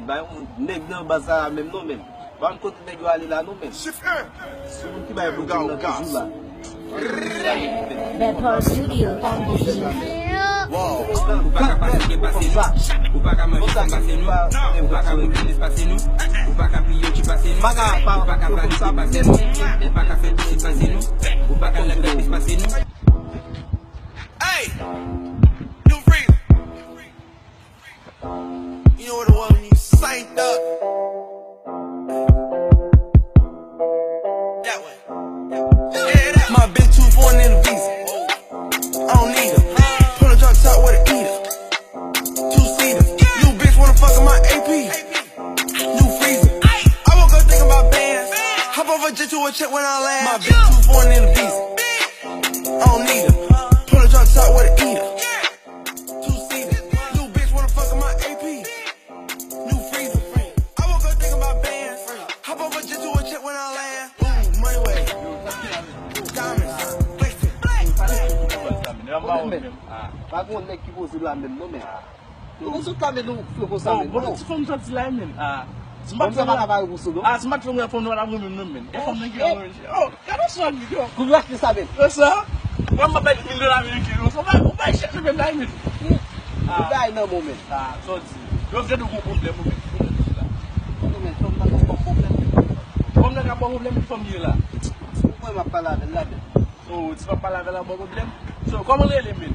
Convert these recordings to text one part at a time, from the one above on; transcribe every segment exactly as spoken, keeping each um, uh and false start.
Bay yon nèg nan baz sa la menm non menm. Pa konn kote nèg yo ale la non menm. Sou moun ki bay bouton nan toujou la. Bad Paul Studio on the beat. Ou pa ka pase byen pase nou. Ou pa ka manje san pase nou. Ou pa ka boule nèf pase nou. Ou pa ka pliye oki pase nou. Ou pa ka valide pase nou. Ou pa ka fè pisi pase nou. Ou pa ka lage pis pase nou. Hey! New Freedom. You know what the world needs? Saint Thug. That way. My bitch too foreign in the visa. I don't need her. Pull a drop top with a eater. Two seater. New bitch wanna fuck in my A P. New freezer. I woke up thinking about bands. Hop off a jet to a check when I land. My bitch too foreign in the visa. I don't need her. Pull a drop top with a eater. Two seater. New bitch wanna fuck in my A P. New freezer. I woke up thinking about bands. Hop off a jet to a check when I land. Ooh, money way. Diamonds. Flexing. Pa gen yon nèg ki poze la menm non men. Ou sot la men nou fè konsa men. Bon, ti fanm santi la men. Ah. Fanm sa pa ka pare pou sou non. Ah, si m pa t fanm nan, fanm nan pa t ap renmen m non men. E fanm nan ki renmen. Oh, gade sa li yo. Kounye a ki sa men. Sa. Mwen m ap bay mil dola ameriken yo. Sa ou pa chèche men la men. Ou bay nan moman. Ah, sa w di. Yo vle nou gon pwoblèm ou men. Pwoblèm ki la. Fanm nan ka ba w pwoblèm ki fanm li ye la. Ou kwè m ap pale avè l la men. Oh, ti pa pale avè l ap ba w pwoblèm. So, kòman l rele men?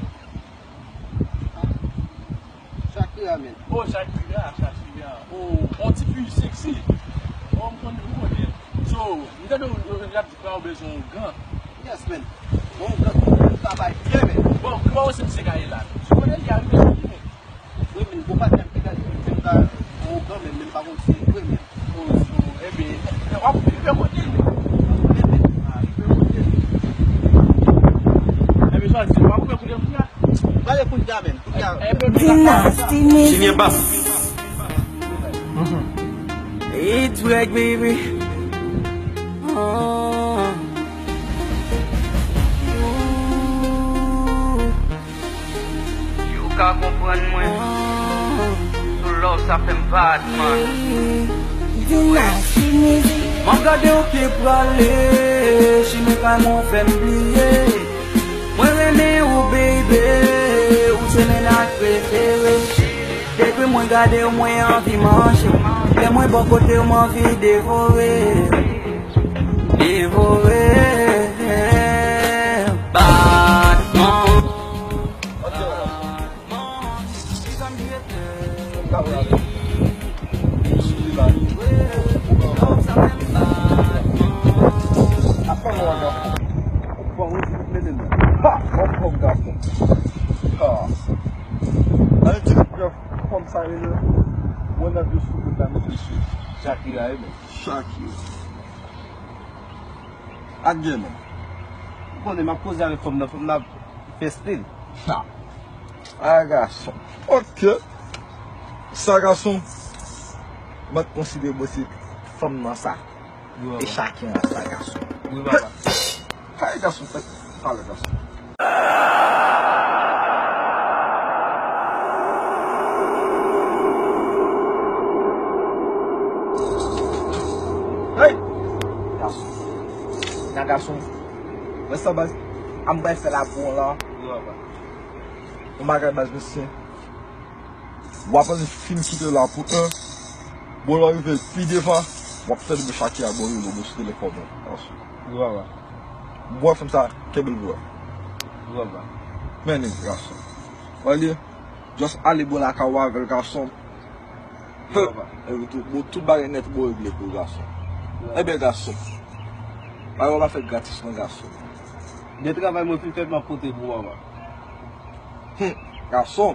Shakira, men. Oh, Shakira, Shakira. Oh, on ti fi sexy. Oh, m konnen, m konnen. So, m tande w, w, w ap di pa w bezwen ougan. Yes, men. Bon, ougan, ou travay byen, men. Bon, kòman w se misye ka ye la? Ou konnen li a rive sou li, men. Wi, men, bon, patnè m te gade, m te gade, bon, ougan, men, men, m pa konn si li vre, men. Oh, so, ebyen, w ap rive kote l. Ebyen, chwazi, w ap rive kote l kounye a. Gade kounye a menm, kounye a. Dynasty Music. Junior Bass. It's Greg, baby. Oh. Yo ka konprann mwen. Sou love sa fè m bad man. Dynasty Music. M ap gade w ki prale, chimè pa mwen fè m bliye. Mwen renmen ou baby, ou se mennaj prefere. Depi mwen gade w mwen anvi manje w. Lè mwen bò kote w m anvi devore. Devore. Bad man. Shakira, wi, men. Shakira. Ak gen, men. Ou konnen, m ap koze avèk fanm nan, fanm nan ap fè stil. Ha. A, gason. Ok. Sa, gason. Mwen konsidere mwen se fanm nan sa. Wi, papa. E chaken an sa, gason. Wi, papa. Hay, gason, fèt. Pale, gason. Hey! Gason. Nan gason. Wè sa, baz. An m bay fè la pou w la. Wi, papa. Yon bagay baz mesye. W ap annik fin kite la pou en. Bon, lè w rive pi devan, w ap tande mwen Shakira bon rele w sou telefòn nan. Wi, papa. Bwè fanm sa, kenbe l bwè. Wi, papa. Men nèg gason. Wè li, just ale bò lakay ou avè l gason. Wi, papa. Epi tout, bon, tout bagay nèt bon regle pou gason. Wi, papa. Ebyen gason. Bagay w ap fè gratis non gason. De travay mwen fin fè m ap pote pou w, papa. Hum, gason.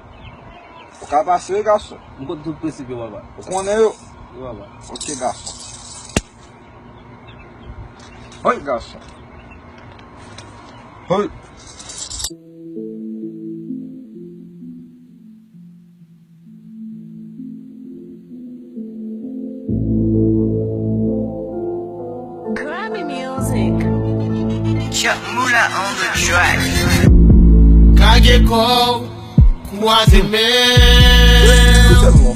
Ou ka pase wi gason. M konn tout prensip yo, papa. Ou konnen yo? Wi, papa. Ok, gason. Hoy, gason. Hoy. Grammy Music. Chuck Mula on the track. Kage kò w, kwaze men w.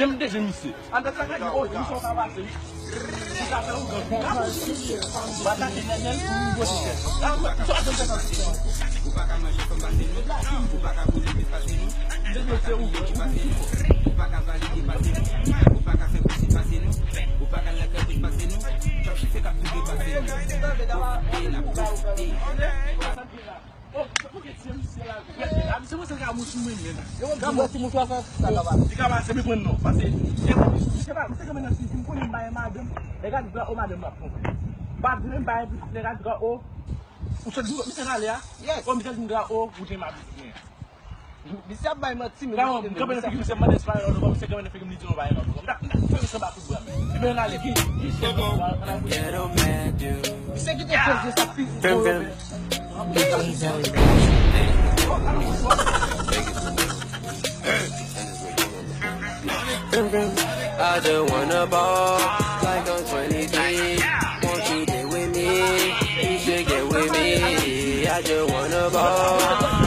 Jan m te jwenn misye. Ann sa ka di, oh, misye w ka pase wi. Ou ka fè ou gòt. Ou atake Nènèl pou ou gote tèt. Sa w ap fè sa. Ou pa ka manje fanm pase nou. Ou pa ka boule plis pase nou. Ou pa ka piye plis pase nou. Ou pa ka valide pase nou. Ou pa ka fè pwosè pase nou. Ou pa ka lakay plis pase nou. Chòp chifè k ap toufe pase nou. Pwofite n ap pwofite. Oh, poukisa misye la? Gramou sou mwen menm. Gramou ti mouchwa sa, sa ka pase. Li ka pase, men pran non. Pase, se pa, se kanmenm nan si, si m konnen m bay madanm. Nèg la di gra o madanm la pran. M pa di menm bay, nèg la di gra o. Ou sot di, misye rale a? Yes. O, misye di m gra o, ou te m abitid mwen. Misye ap bay manti, men. Gramou, m kanpe nan figi misye, m mande si pa yon lòt, misye kanpe nan figi m, li di non, pa yon lòt. M ta, m ta fè misye ba kout bra. Li vin ale, ki, ki, ki, Ghetto man, dude. misye ki te poze sa, fi. Fem, fem. Fem, fem. I just wanna ball like I'm twenty-three. Won't you get with me? You should get with me. I just wanna ball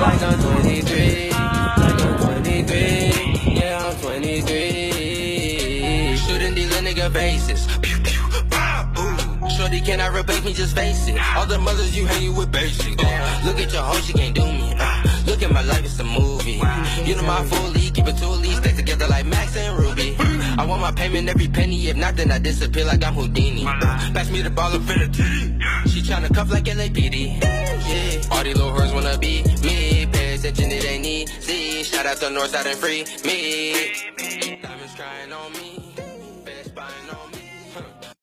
like I'm twenty-three. Like I'm twenty-three. Yeah, I'm twenty-three. Shooting these little nigga faces. Pew, pew, pow, ooh. Shorty cannot replace me, just face it. All the mothers you hanging with basic. Uh, look at your hoe, she can't do me. Uh, look at my life, it's a movie. You know my fully, keep it two leaves, stay together like Max and Ruby. I want my payment every penny, if not, then I disappear like I'm Houdini. Uh, pass me the ball, I'm finna T D. She tryna cuff like L A P D. Yeah. All these little whores wanna be me. Pay attention, it ain't easy. Shout out the north side and free me.